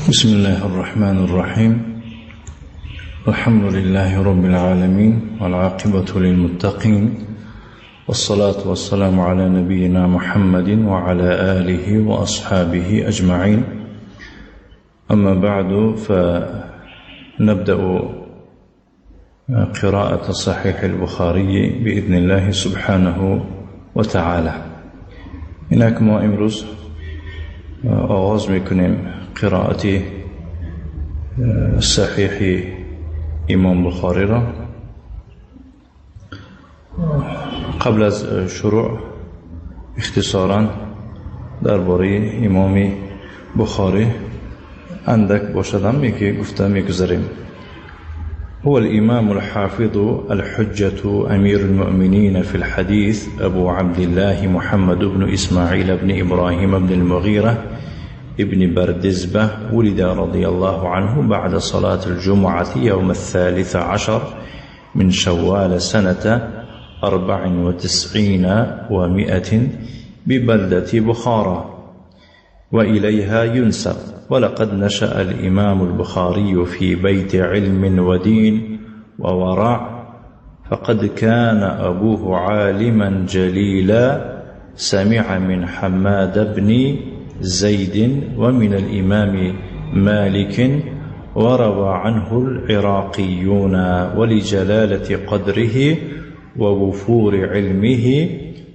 بسم الله الرحمن الرحيم. الحمد لله رب العالمين، والعاقبة للمتقين، والصلاة والسلام على نبينا محمد وعلى آله وأصحابه أجمعين. أما بعد، فنبدأ قراءة صحيح البخاري بإذن الله سبحانه وتعالى. اینک ما امروز آغاز میکنیم قرائت صحیح امام بخاری را. قبل از شروع اختصارا درباره امام بخاری اندک باشدم یکی گفته میگذاریم. هو الإمام الحافظ الحجة أمير المؤمنين في الحديث أبو عبد الله محمد بن إسماعيل بن إبراهيم بن المغيرة ابن بردزبة، ولد رضي الله عنه بعد صلاة الجمعة يوم 13 من شوال سنة 94 و100 ببلدة بخارى، وإليها ينسب. ولقد نشأ الإمام البخاري في بيت علم ودين وورع، فقد كان أبوه عالما جليلا، سمع من حماد بن زيد ومن الإمام مالك، وروى عنه العراقيون. ولجلالة قدره ووفور علمه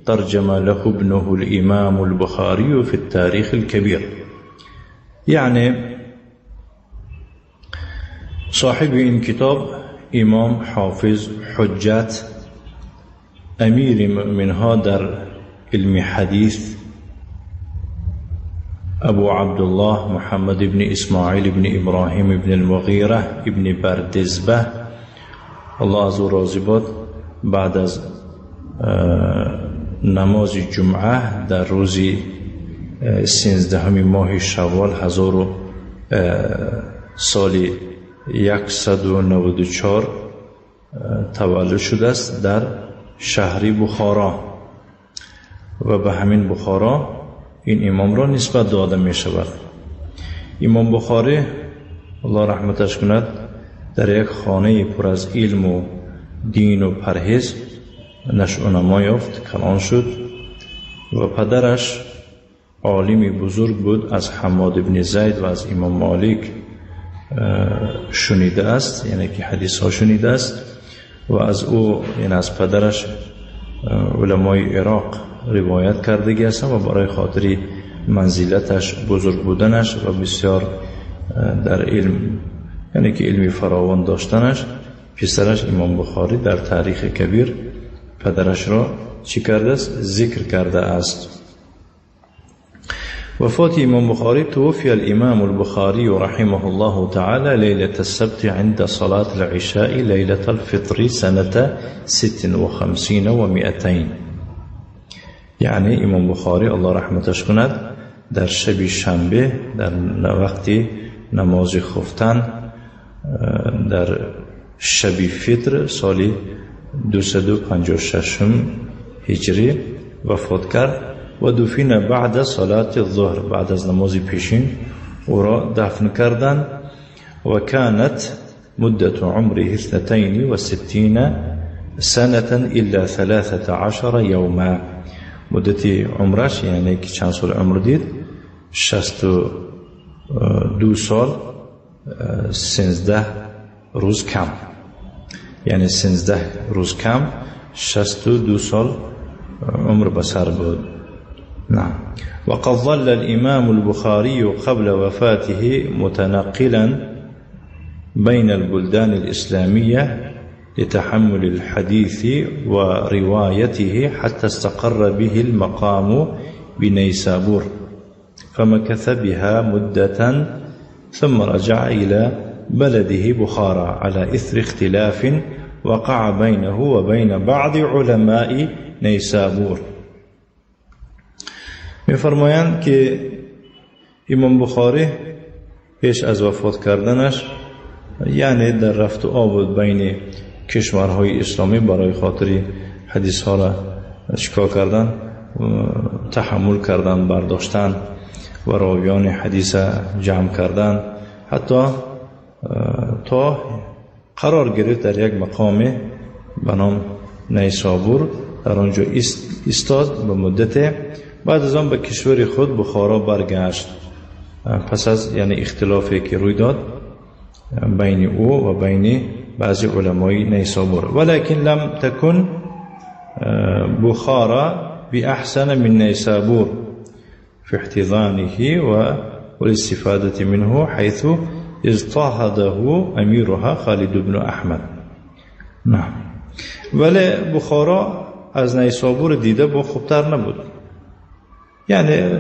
ترجم له ابنه الإمام البخاري في التاريخ الكبير. یعنی صاحب این کتاب امام حافظ حجت امیر مؤمنها در علم حدیث ابو عبدالله محمد ابن اسماعیل ابن ابراهیم ابن المغیره ابن بردزبه، الله از او راضی باد، بعد از نماز جمعه در روز 13 ماه شوال سال 194 تولد شده است در شهر بخارا و به همین بخارا این امام را نسبت داده می شود. امام بخاری الله رحمتش کند در یک خانه پر از علم و دین و پرهیز نشو و نما یافت، کلان شد و پدرش عالمی بزرگ بود، از حماد ابن زید و از امام مالک شنیده است، یعنی که حدیث ها شنیده است و از او، یعنی از پدرش، علمای عراق روایت کردگی هستند و برای خاطر منزلتش، بزرگ بودنش و بسیار در علم، یعنی که علمی فراوان داشتنش، پسرش امام بخاری در تاریخ کبیر پدرش را چی کرده است؟ ذکر کرده است. وفاة إمام بخاري: توفي الإمام البخاري رحمه الله تعالى ليلة السبت عند صلاة العشاء ليلة الفطر سنة 256 و200. یعنی امام بخاری الله رحمتش کند در شب شنبه در وقت نماز خفتن در شب فطر سال 256 هجری وفات کرد و دفن بعد صلاة الظهر، بعد از نماز پیشین او را دفن کردند. و كانت مدة عمره 62 سنة إلا 13 يوما. مدت عمرش، یعنی که چند سال عمر دید، 62 سال 13 روز کم، یعنی 13 روز کم 62 سال عمر به سر بود. نعم. وقد ظل الإمام البخاري قبل وفاته متنقلا بين البلدان الإسلامية لتحمل الحديث وروايته حتى استقر به المقام بنيسابور، فمكث بها مدة ثم رجع إلى بلده بخارى على إثر اختلاف وقع بينه وبين بعض علماء نيسابور. می‌فرمایند که امام بخاری پیش از وفات کردنش، یعنی در رفت و آمد بین کشورهای اسلامی برای خاطر حدیث ها را چیکار کردن، تحمل کردن، برداشتن و راویان حدیث جمع کردن. حتی تا قرار گرفت در یک مقام به نام نیسابور، در آنجا ایستاد به مدت. بعد از آن به کشور خود بخارا برگشت، پس از یعنی اختلافی که روی داد بین او و بین بعضی علمای نیسابور. ولكن لم تكن بخارا بأحسن من نيسابور في احتضانه والاستفادة منه حيث اضطهده أميرها خالد بن أحمد. نعم، ولی بخارا از نیسابور دیده با خوبتر نبود. یعنی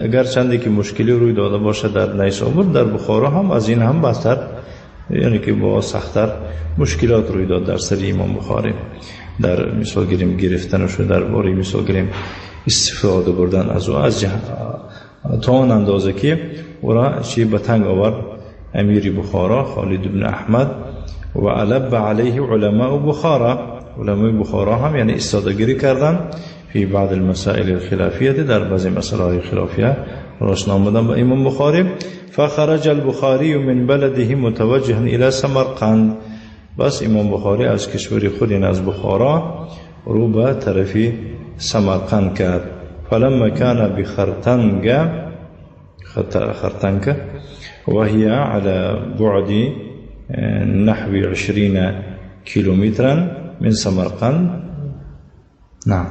اگر چندی که مشکلی روی داده باشه در نیسابور، در بخارا هم از این هم بدتر، یعنی که با سختتر مشکلات روی داد در سر امام بخاری، در مثال گیریم گرفتنش، در باره مثال گیریم استفاده بردن از او، از تا آن اندازه که او را چی به تنگ آورد امیر بخارا خالد بن احمد. و الب علیه علماء بخارا، علماء بخارا هم یعنی استادگیری کردن فی بعض المسائل الخلافیه، در بعضی مسائل خلافیه روشن آمدن به امام بخاری. فخرج البخاری من بلده متوجها الى سمرقند. بس امام بخاری از کشور خود یعنی از بخارا رو به طرف سمرقند کرد. فلما كان بخرتنگ خرتنگ وهي على بعد نحو 20 کیلومترا من سمرقند. نعم،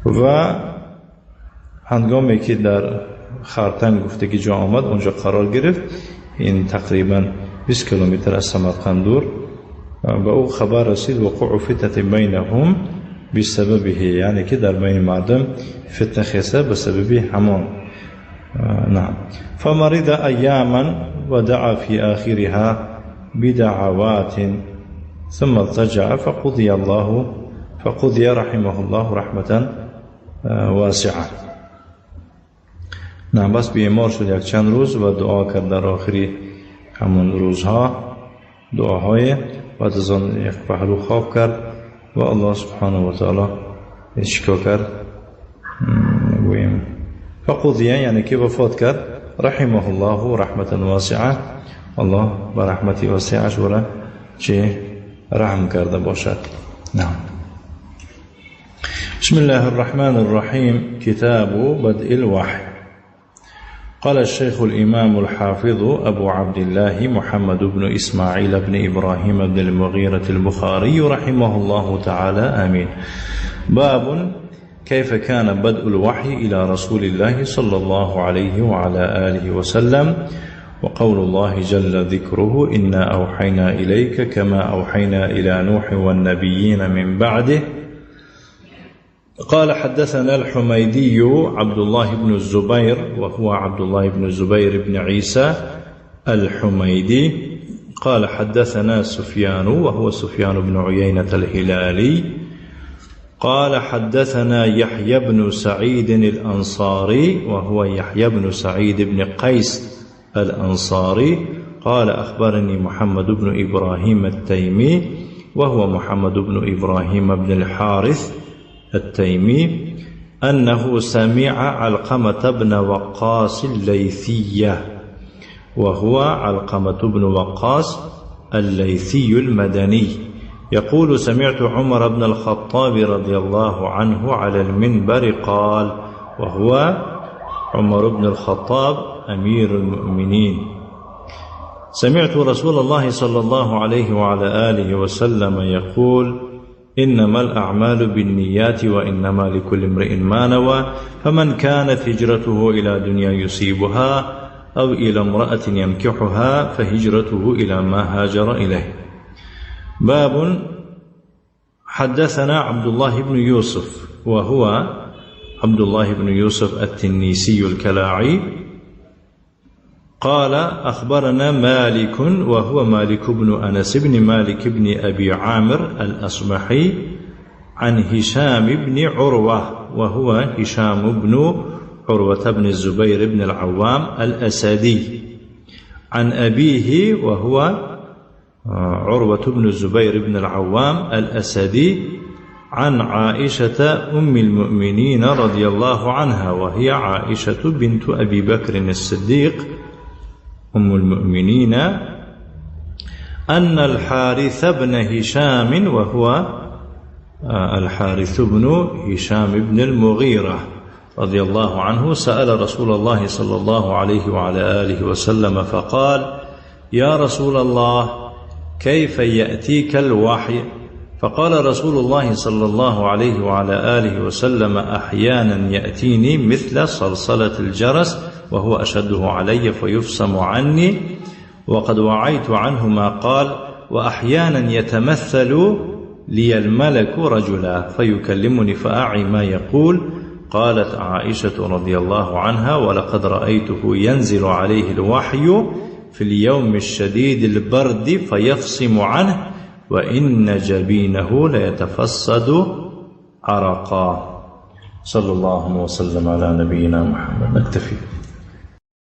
و هنگامی که در خرتنگ گفته جا آمد، اونجا قرار گرفت، این تقریبا 20 کیلومتر از سمرقند دور، به او خبر رسید وقوع فتنة بینهم بسببه، یعنی که در بین مردم فتنه خیسته به سبب همان. نعم، فمرض أياما ودعا في آخرها بدعوات ثم اضطجع فقضي رحمه الله رحمة واسعة. نه، بس بیمار شد یک چند روز و دعا کرد در آخری همون روزها دعاهای، بعد از آن یک پهلو خواب کرد و الله سبحانه و تعالی چیکار کرد؟ گوییم فقضی، یعنی که وفات کرد. رحمه الله رحمة واسعة، الله به رحمت واسعش ورا چه رحم کرده باشد. نعم. بسم الله الرحمن الرحيم. كتاب بدء الوحي. قال الشيخ الإمام الحافظ أبو عبد الله محمد بن إسماعيل بن إبراهيم بن المغيرة البخاري رحمه الله تعالى آمين. باب كيف كان بدء الوحي إلى رسول الله صلى الله عليه وعلى آله وسلم، وقول الله جل ذكره إنا أوحينا إليك كما أوحينا إلى نوح والنبيين من بعده. قال حدثنا الحميدي عبد الله بن الزبير، وهو عبد الله بن الزبير بن عيسى الحميدي، قال حدثنا سفيان، وهو سفيان بن عيينة الهلالي، قال حدثنا يحيى بن سعيد الأنصاري، وهو يحيى بن سعيد بن قيس الأنصاري، قال أخبرني محمد بن إبراهيم التيمي، وهو محمد بن إبراهيم بن الحارث التيمي، أنه سمع علقمة بن وقاص الليثية، وهو علقمة بن وقاص الليثي المدني، يقول سمعت عمر بن الخطاب رضي الله عنه على المنبر قال، وهو عمر بن الخطاب أمير المؤمنين: سمعت رسول الله صلى الله عليه وعلى آله وسلم يقول: إنما الأعمال بالنيات وإنما لكل امرئ ما نوى، فمن كانت هجرته إلى دنيا يصيبها أو إلى امرأة ينكحها فهجرته إلى ما هاجر إليه. باب حدثنا عبد الله بن يوسف، وهو عبد الله بن يوسف التنيسي الكلاعي، قال أخبرنا مالك، وهو مالك بن أنس بن مالك بن أبي عامر الأصبحي، عن هشام بن عروة، وهو هشام بن عروة بن الزبير بن العوام الأسدي، عن أبيه، وهو عروة بن الزبير بن العوام الأسدي، عن عائشة أم المؤمنين رضي الله عنها، وهي عائشة بنت أبي بكر الصديق أم المؤمنين أن الحارث بن هشام، وهو الحارث بن هشام بن المغيرة رضي الله عنه، سأل رسول الله صلى الله عليه وعلى آله وسلم فقال: يا رسول الله، كيف يأتيك الوحي؟ فقال رسول الله صلى الله عليه وعلى آله وسلم: أحيانا يأتيني مثل صلصلة الجرس وهو أشده علي فيفصم عني، وقد وعيت عنه ما قال، وأحيانا يتمثل لي الملك رجلا فيكلمني فأعي ما يقول. قالت عائشة رضي الله عنها: ولقد رأيته ينزل عليه الوحي في اليوم الشديد البرد فيفصم عنه، وإن جبينه ليتفصد عرقا. صلى الله وسلم على نبينا محمد. نكتفي.